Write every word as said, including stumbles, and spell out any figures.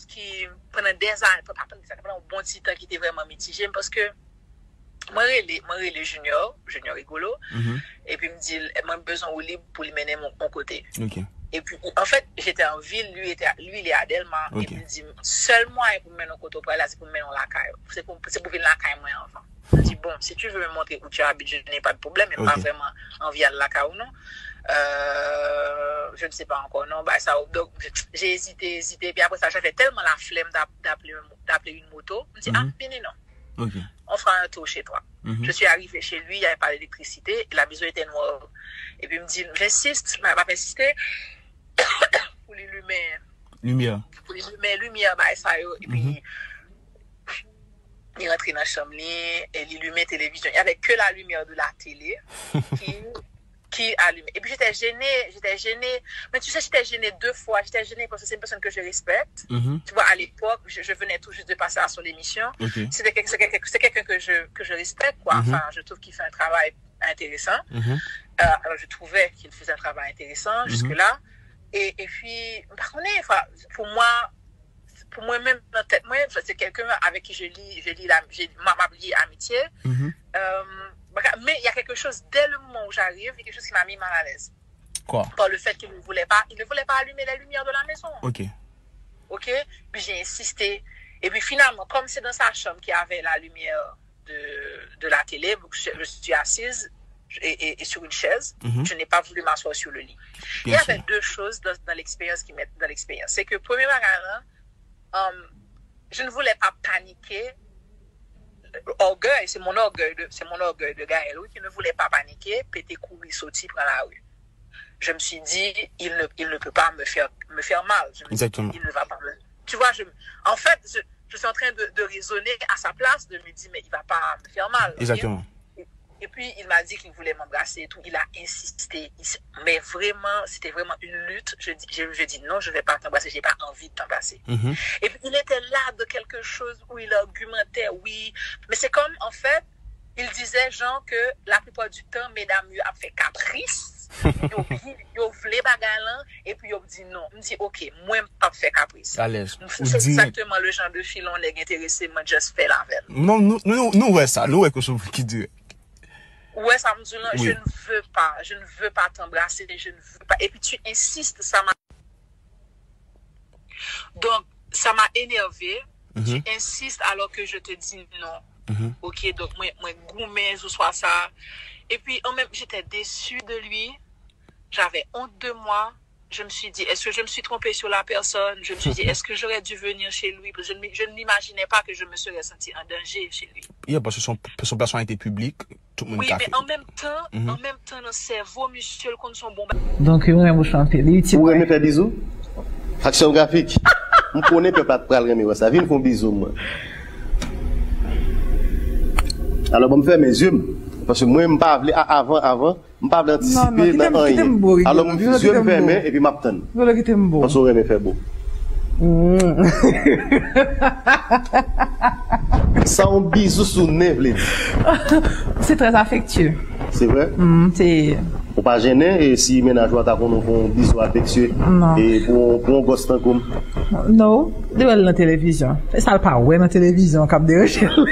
ki pandan dèzane, pa pandan dèzane, pandan yon bon ti tan ki te vrèman mitije m paske mwen rele, mwen rele Junior, Junior Rigolo, epi m di l mwen bezwen Willy pou li mennen m yon kote. Epi, anfèt, j'étais en ville, lui était, lui il est à Delma, epi m di m sèl mwayen pou m mennen yon kote ou pral la, se pou m mennen yon lakay. Se pou, se pou vin lakay mwen anvan. M di, bon, si tu veux me montrer où tu habites, je n'ai pas de problème, men m pa vrèman anvi al lakay ou non. Euh, je ne sais pas encore, non, bagay sa yo. Donc, j'ai hésité, hésité, puis après ça, j'avais tellement la flemme d'appeler une moto. M di, ah, vini non. On fera un tour chez toi. Je suis arrivée chez lui, il n'y avait pas d'électricité, la maison était noire. Et puis il me dit, j'insiste, mwen pa ap ensiste, pou li limen, limyè, pou li limen limyè, bagay sa yo. Epi li rantre nan chanm li, e li limen televizyon. Il y avait que la lumière de la télé qui qui allumait. Et puis j'étais gênée, j'étais gênée. Mais tu sais, j'étais gênée deux fois. J'étais gênée parce que c'est une personne que je respecte. Tu vois, à l'époque, je, je venais tout juste de passer à son émission. C'était quel- c'est quelqu'un c'est quelqu'un que je, que je respecte, quoi. Enfin, je trouve qu'il fait un travail intéressant. Euh, alors, je trouvais qu'il faisait un travail intéressant jusque-là. Et, et puis, pa konnen, enfin, pour moi, pou mwen menm nan tèt mwen, se kelken avèk ki je li, je li la, je, m ap li amitye. Euh, men il y a quelque chose, dès le moment où j'arrive, il y a quelque chose qui m'a mis mal à l'aise. Quoi? Par le fait qu'il ne voulait pas, il ne voulait pas allumer les lumières de la maison. Ok. Ok? Puis j'ai insisté. Et puis finalement, comme c'est dans sa chambre qu'il y avait la lumière de, de la télé, je, je suis assise et, et- et sur une chaise. Je n'ai pas voulu m'asseoir sur le lit. Il y avait deux choses dans, dans l'expérience qui m'est dans l'expérience. C'est que premier bagay la, euh, je ne voulais pas paniquer. Orgueil, c'est mon orgueil de, c'est mon orgueil de Gaël, oui, qui ne voulait pas paniquer, pete kouri soti pran lari. Je me suis dit, il ne, il ne peut pas me faire, me faire mal. Je me suis dit, il ne va pas me, tu vois, je, en fait, je, je suis en train de, de raisonner à sa place, de me dire, mais il va pas me faire mal. Et, et puis, il m'a dit qu'il voulait m'embrasser et tout. Il a insisté. Il s- mais vraiment, c'était vraiment une lutte. Je dis, je, je dis, non, je vais pas t'embrasser, j'ai pas envie de t'embrasser. Et puis, il était là de quelque chose où il argumentait, oui. Mais c'est comme, en fait, il disait, genre, que la plupart du temps, medam yo ap fè kapris. Yo, yo vle bagay lan, epi yo di non. M di, ok, mwen m p ap fè kapris. Alèz. Ou di. C'est exactement le genre de fi lè yon nèg enterese, mwen just fè l avè l. Non, nou, nou, nou wè sa, nou wè ke se yon ki dirèk. Ou wè sa m di w lan, je ne veux pas, je ne veux pas t'embrasser, je ne veux pas. Et puis tu insistes, ça m'a Donc, ça m'a énervé. Tu insistes alors que je te dis non. Ok, donc mwen, mwen goumen sou swa sa. Et puis, en même, j'étais déçue de lui. J'avais honte de moi. Je me suis dit, est-ce que je me suis trompée sur la personne? Je me suis dit, est-ce que j'aurais dû venir chez lui? Parce que je ne, je ne m'imaginais pas que je me serais sentie en danger chez lui. Yeah, paske se yon, se yon plas ki te piblik. Tout moun ka fè. Wi, men an menm tan, an menm tan, nan sèvo misye, l konn se yon bon ba- Donk, yo renmen bouch anpil. Li itil. Ou renmen fè bizou? Aksyon grafik. M konnen pèp la pral renmen wè sa. Vin fè yon bizou mwen. Alò, ban m fèmen zye m. Paske mwen, m pa vle, a- avan, avan, m pa vle antisipe nan anyen. Alò, m zye m fèmen epi m ap tann. Volo kite m bo. Paske w renmen fè bo. Sa yon bizou sou nen vle di. C'est très affectueux. Se vre? Mm, c'est... Ou pa jennen e si mennaj ou a ta konnen w fè yon bizou afektye e pou, pou yon gòs tankou m? Non, li wè l nan televizyon. E sa l pa wè nan televizyon k ap deranje l.